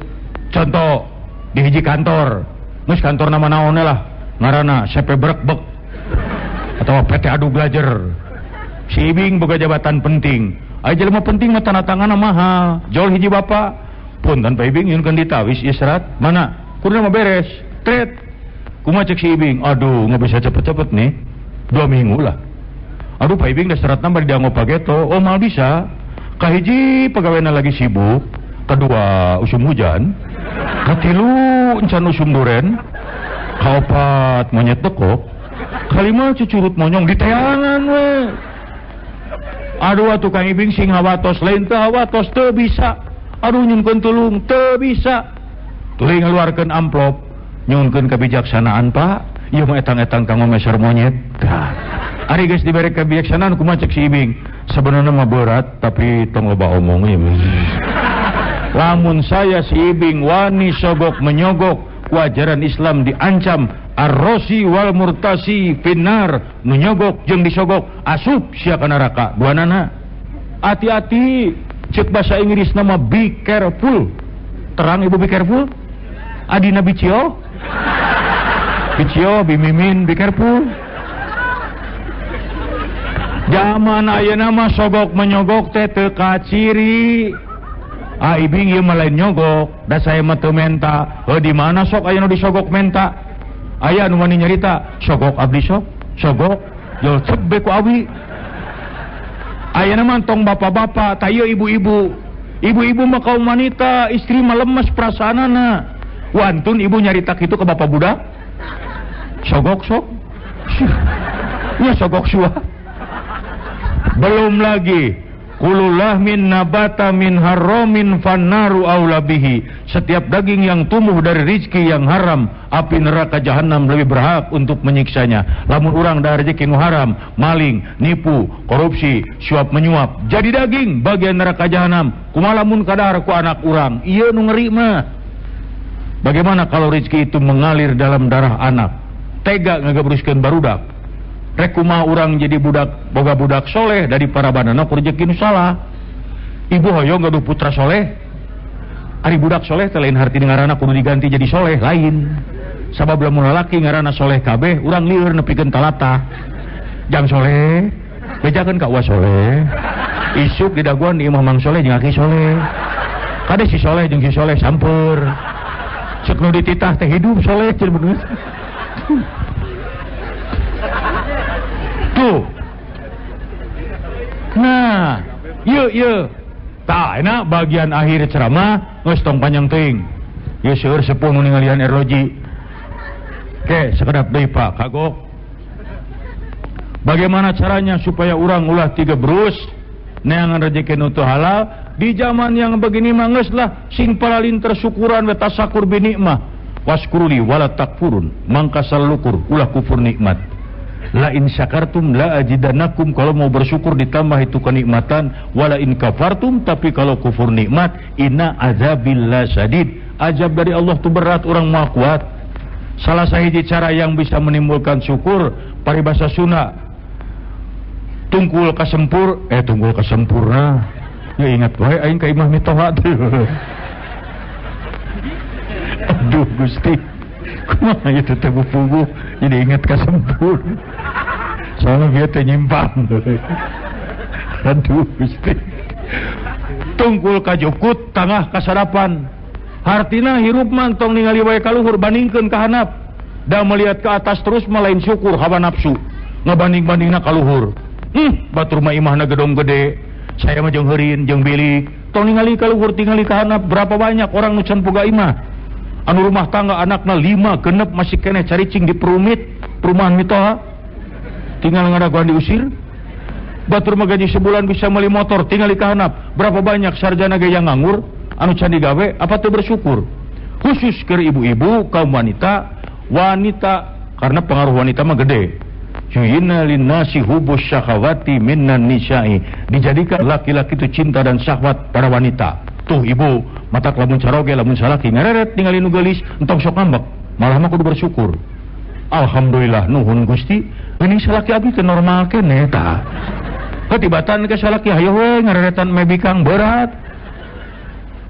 Contoh di hiji kantor, geus kantor nama naon lah, ngaranna CP Brekbek atau PT Adu Glajer. Si Ibing boga jabatan penting. Aya jelema penting mah tanda tanganna mahal. Jol hiji bapak, punten Pak Ibing nyunkeun ditawis ieu serat, mana? Kudu mah beres. Tret. Kumaha cek si Ibing, aduh nggak bisa cepet-cepet nih, 2 minggu lah. Aduh Pak Ibing dah serat nambah di dianggo pageto, oh mal bisa. Kahiji pegawainya lagi sibuk, kedua usum hujan, katilu encan usum duren, kaopat monyet tekok, kalima cucurut monyong di teangan we. Aduh atuh Kang Ibing sing hawatos lain teu hawatos teu bisa. Aduh nyunkeun tulung teu bisa. Tuluy ngaluarkeun amplop. Nyunkeun kebijaksanaan Pak, ieu mah etang-etang kanggo meser monyet. Tah. Ari geus dibere kebijaksanaan kumaha cek si Ibing? Sebenarnya mah berat tapi tong loba omong ieu. Lamun saya si Ibing wani sogok menyogok, ku ajaran Islam diancam arrosi wal murtasi finnar, menyogok jeung disogok asup sia ka neraka duanana. Hati-hati, cek bahasa Inggris nama be careful. Terang Ibu be careful? Adina bicio? Bicio, bimimin, be careful. Zaman ayeuna mah sogok menyogok teh teu kaciri. Ah Ibing ieu mah lain nyogok, da saya mah teu menta. Heuh di mana sok aya nu disogok menta? Aya nu wani nyarita, sogok abdi sok, sogok, jol cep be ku awi. Ayeuna mah tong bapak-bapak, tah ieu ibu-ibu. Ibu-ibu mah kaum wanita, istri mah lemes perasaanana. Wantun ibu nyarita kitu ke bapak budak? Sogok sok. Nya sogok suah. Belum lagi kulullah min nabata min haramin fannaru aula bihi. Setiap daging yang tumbuh dari rizki yang haram, api neraka jahanam lebih berhak untuk menyiksanya. Lamun urang dahar rezeki nu haram, maling, nipu, korupsi, suap menyuap, jadi daging bagian neraka jahanam. Kumaha lamun kadahar ku anak urang? Ieu nu ngeri mah. Bagaimana kalau rizki itu mengalir dalam darah anak? Tega ngagebruskeun barudak. Rek kumaha urang jadi budak boga budak soleh dari para banana ku rezeki nu salah. Ibu hoyong gaduh putra soleh. Ari budak soleh teh lain harti ngaranna kudu diganti jadi soleh, lain. Sabab lamun lalaki ngaranna soleh kabeh, urang lieur nepikeun talata. Jang soleh, bejakeun ka uwa soleh. Isuk didaguan di imah Mang Soleh jeung aki soleh. Kade si soleh jeung si soleh sampeur. Cek nu dititah teh hidup soleh cenah bener. Tuh. Nah, yuk yuk. Tah enak bagian akhir ceramah geus tong panjang teuing. Ieu seueur sepuh nu ningalian erloji. Oke, sekedap deui Pak, kagok. Bagaimana caranya supaya urang ulah tiga berus neangan rezeki nu teu halal? Di zaman yang begini mah geus lah sing palalin tersyukuran we tasakur bi nikmah. Waskuruli wala takfurun, mangka salukur ulah kufur nikmat. La in syakartum la ajidanakum, kalau mau bersyukur ditambah itu kenikmatan. Wala in kafartum, tapi kalau kufur nikmat, inna azabillah syadid, azab dari Allah tu berat, orang mau kuat. Salah sahiji cara yang bisa menimbulkan syukur, paribasa Sunda, tungkul kasempur, tunggul kasempurna. Ya ingat wae aing ka imah mitoha tuh. Aduh Gusti, kumaha itu teh puguh jadi ingat kasempur. Soalnya dia teh nyimpang. Aduh Gusti. Tungkul kajukut tangah kasarapan. Hartina hirup mah tong ningali wae ka luhur, bandingkeun ka handap. Da melihat ke atas terus mah lain syukur, hawa nafsu. Ngabanding-bandingna ka luhur. Batur mah imahna gedong gede. Saya mah jeung heurin jeung bilik. Tong ningali ka luhur, tingali ka handap, berapa banyak orang nu can boga imah. Anu rumah tangga anakna 5 genep masih keneh caricing di perumit perumahan mitoha, tinggal ngadaguan diusir. Batur mah gaji sebulan bisa beli motor, tinggal di kahanap. Berapa banyak sarjana ge yang nganggur anu can digawe, apa teu bersyukur? Khusus ke ibu-ibu, kaum wanita, wanita karena pengaruh wanita mah gede. Yuyina linnasi hubus syahawati minan nisa'i, dijadikan laki-laki itu cinta dan syahwat pada wanita. Tuh ibu, matak lamun caroge lamun salaki ngareret ningali nu geulis, entong sok ngambek, malah mah kudu bersyukur. Alhamdulillah nuhun Gusti, geuning salaki abdi teh normal keneh tah. Katibatan ke salaki hayo we ngareretan mebikang berat.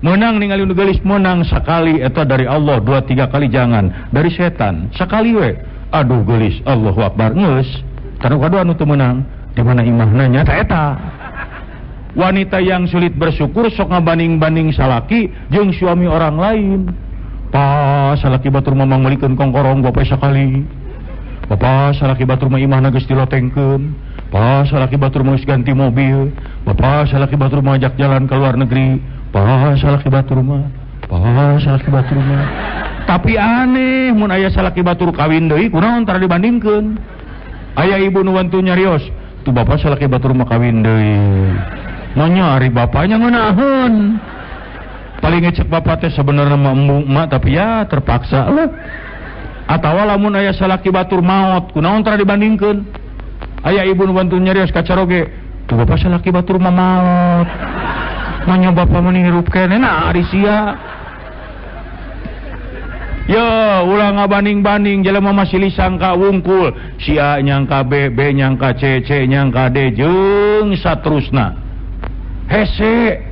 Menang ningali nu geulis menang sekali eta dari Allah, 2 3 kali jangan, dari setan sekali we. Aduh geulis, Allahu Akbar geus. Tanu kadua anu teu meunang, di mana imahna nya ta eta. Wanita yang sulit bersyukur sok ngabanding-banding salaki jeung suami orang lain. Pa salaki batur mah mangmelikeun kongkorong gope sakali. Bapa salaki batur mah imahna geus dilotengkeun. Pa salaki batur mah geus ganti mobil. Bapa salaki batur mah ajak jalan ke luar negeri. Pa salaki batur mah, pa salaki batur mah. Tapi aneh mun aya salaki batur kawin deui kunaon tara dibandingkeun. Aya ibu nu wantu nyarios, tuh bapa salaki batur mah kawin deui. Manya ari bapaknya ngeunaheun. Paling ngecek bapak teh sebenarnya mah embung emak, tapi ya terpaksa lah. Atawa lamun aya salaki batur maot, kunaon tara dibandingkeun. Aya ibu nu bantu nyarios ka caroge, tuh bapak salaki batur mah maot. Manya bapak mah hirup keneh, nah ari sia. Ya, ulah ngabanding-banding jelema masih lisangka wungkul, si A nyangka B, B nyangka C, C nyangka D, jeung saterusna. Hese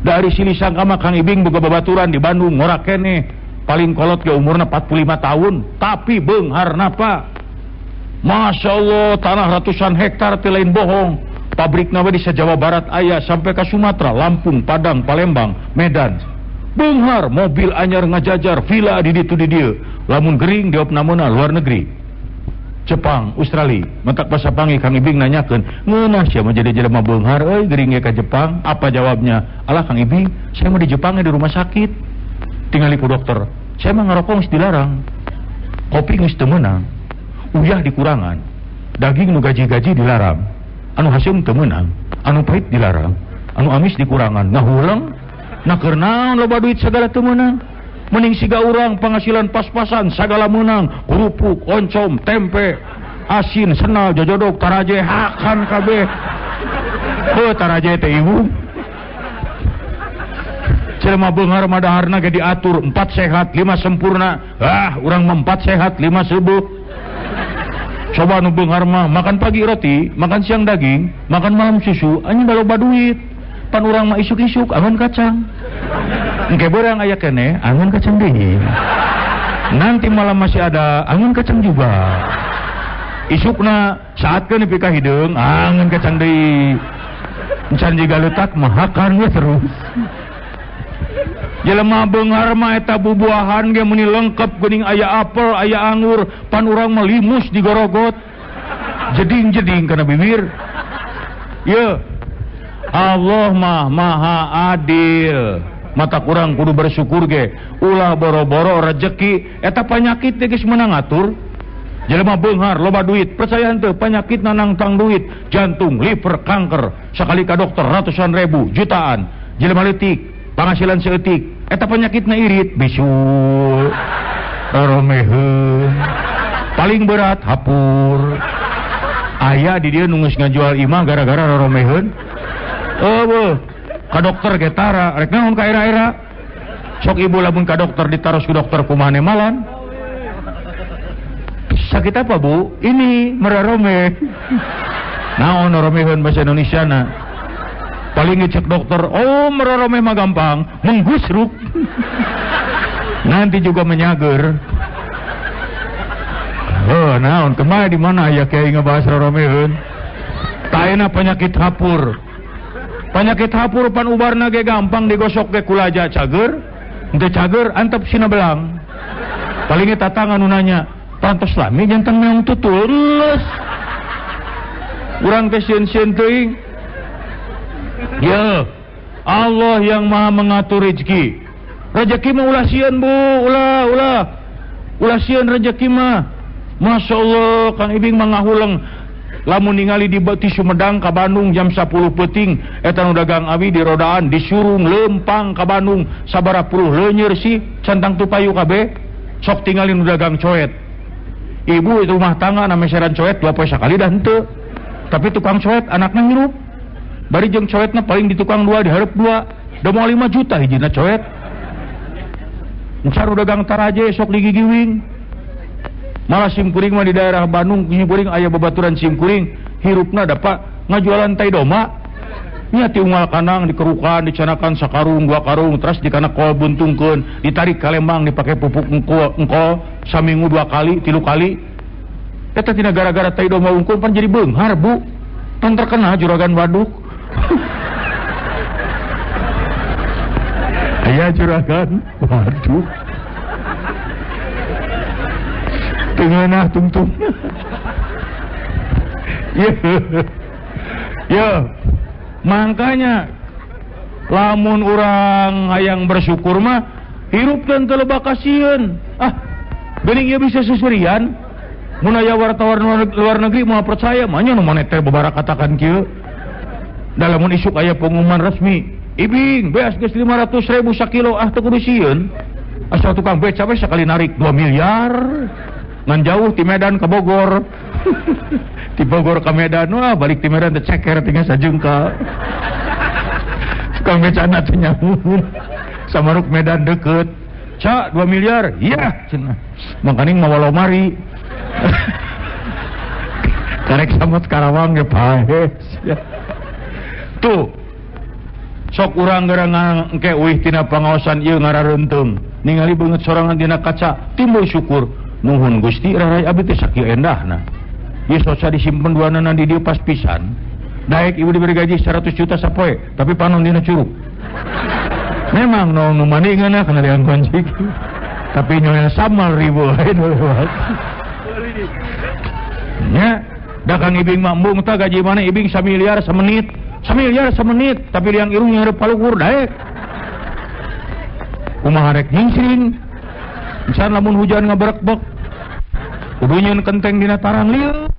dari sini sangka mah Kang Ibing boga babaturan di Bandung ngorak keneh, paling kolot ge umurna 45 tahun, tapi beungharna Pak. Masya Allah, tanah ratusan hektar teh lain bohong. Pabrikna we di Jawa Barat aya sampai ke Sumatera, Lampung, Padang, Palembang, Medan. Beunghar, mobil anyar ngajajar, villa di ditu di dieu. Lamun gering diopnamena luar negeri. Jepang, Australia, mentak basa pangi Kang Ibing nanyakeun, ngeunah sia mah jadi jelema beunghar euy gering ge ka Jepang? Apa jawabnya? Alah Kang Ibing, saya mah di Jepang di rumah sakit. Tingali ku dokter, saya mah ngarokok geus dilarang. Kopi geus teu meunang. Uyah dikurangan. Daging nu gaji-gaji dilarang, anu haseum teu meunang, anu pahit dilarang, anu amis dikurangan, ngahuleng. Nah keur naon loba duit sagala teu meunang? Mending siga urang penghasilan pas-pasan sagala meunang, kerupuk, oncom, tempe, asin, senal, jojodok, taraje, hakan kabeh. Heuh taraje teh ibu. Jelema beunghar mah daharna ge diatur 4 sehat, 5 sempurna. Ah, urang mah 4 sehat, 5 seubeuk. Coba nu beunghar mah makan pagi roti, makan siang daging, makan malam susu, anjing da loba duit. Pan urang mah isuk-isuk angon kacang. Engke beurang aya keneh angon kacang deui. Nanti malam masih ada angon kacang juga. Isukna saatkeun nepi ka hideung angon kacang deui. Encan jiga leutak mah hakan we terus. Jelema beunghar mah eta bubuahan ge meuni lengkap geuning aya apel, aya anggur, pan urang mah limus digorogot. Jeding-jeding kana bibir. Ye. Allah mah maha adil. Mata kurang kudu bersyukur ge. Ulah boro-boro rejeki eta panyakit teh geus meunang ngatur. Jelema beunghar loba duit, percaya henteu panyakit nangtang duit, jantung, liver, kanker, sakali ka dokter ratusan ribu, jutaan. Jelema leutik, penghasilan seeutik, eta penyakitna irit, bisul, roromeheun, paling berat hapur. Aya di dieu nu geus ngajual imah gara-gara roromeheun. Eueuh, ka dokter ge tara, rek naon ka era-era. Sok ibu lamun ka dokter ditaros ku dokter kumaha nemalan. Sakit apa bu? Ini merarome. Naon roromeheun bahasa Indonesia na? Paling ngecek dokter, oh merarome mah gampang, menggusruk. Nanti juga menyager. Oh, naon kemana di mana ya kiai ngebahas roromeheun? Taena penyakit hapur. Penyakit hapur pan ubarna ge gampang digosok ge kulaja cager, henteu cager antep sina belang. Paling tatangga nu nanya, pantos lami jantan meong tutul geus. Urang teh sieun-sieun teuing. Ya, Allah yang maha mengatur rezeki. Rezeki mah ulah sieun bu, ulah, ulah. Ulah sieun rezeki mah. Masya Allah, Kang Ibing mah ngahuleng. Lamun ningali di ti Sumedang ka Bandung jam 10 peuting, eta nu dagang awi di rodaan disurung lempang ka Bandung sabaraha puluh leunyer sih cantang tupayu kabeh. Sok tingali nu dagang coet. Ibu itu rumah tangga na meseran coet 2 poe sakali dah henteu. Tapi tukang coet anakna hirup. Bari jeung coetna paling di tukang 2 dihareup 2. Da moal 5 juta hijina coet. Encar dagang taraje sok digigiwing. Malah simkuring mah di daerah Bandung simkuring aya babaturan simkuring hirupna dapat ngajualan tai domba. Nya ti unggal kanang dikerukan dicanakan sakarung 2 karung terus dikana kol buntungkeun ditarik ka Lembang dipake pupuk engkol saminggu 2 kali 3 kali. Eta tina gara-gara tai domba unggul pan jadi beunghar bu. Pan terkenal juragan waduk. Aya juragan waduk. Tengenah tungtung. Ya. Ya. Makanya lamun urang hayang bersyukur mah hirup teu loba kasieun. Ah, geuning ieu bisa susurian. Mun aya wartawan luar negeri moal percaya, mah nya nu moneter babarakatakan kieu. Da lamun isuk aya pengumuman resmi, Ibing beas geus 500.000 sakilo, ah teu kudu sieun. Asal tukang beca we sakali narik 2 miliar. Ngan jauh ti Medan ke Bogor. Ti Bogor ke Medan, wah balik ti Medan teh ceker tinggal sajengka. Tukang becana teh nyamun. Samaruk Medan deket. Ca 2 miliar, iya cenah. Mangkaning mawa lomari. Karek samot Karawang ge paes. Tuh. Sok urang geura engke uih tina pangaosan ieu ngarareunteung. Ningali beungeut sorangan dina kaca, timbul syukur. Nuhun Gusti rarai abdi teh sakieu endahna. Ieu soca disimpen duanana di dieu pas pisan. Daek ibu diberi gaji 100 juta sapoe, tapi panon dina curug. Memang nu mani ngeunah kana liang kunci. Tapi nyonya samal ribu lain lewat. Nya, da Kang Ibing mah embung tah gaji mana Ibing samiliar samenit. Samiliar semenit, tapi liang irung yang palukur daek. Kumaha rek nyingsring. Misalnya lamun hujan ngaberekbek, kudu nyeun kenteng dina tarang lieur.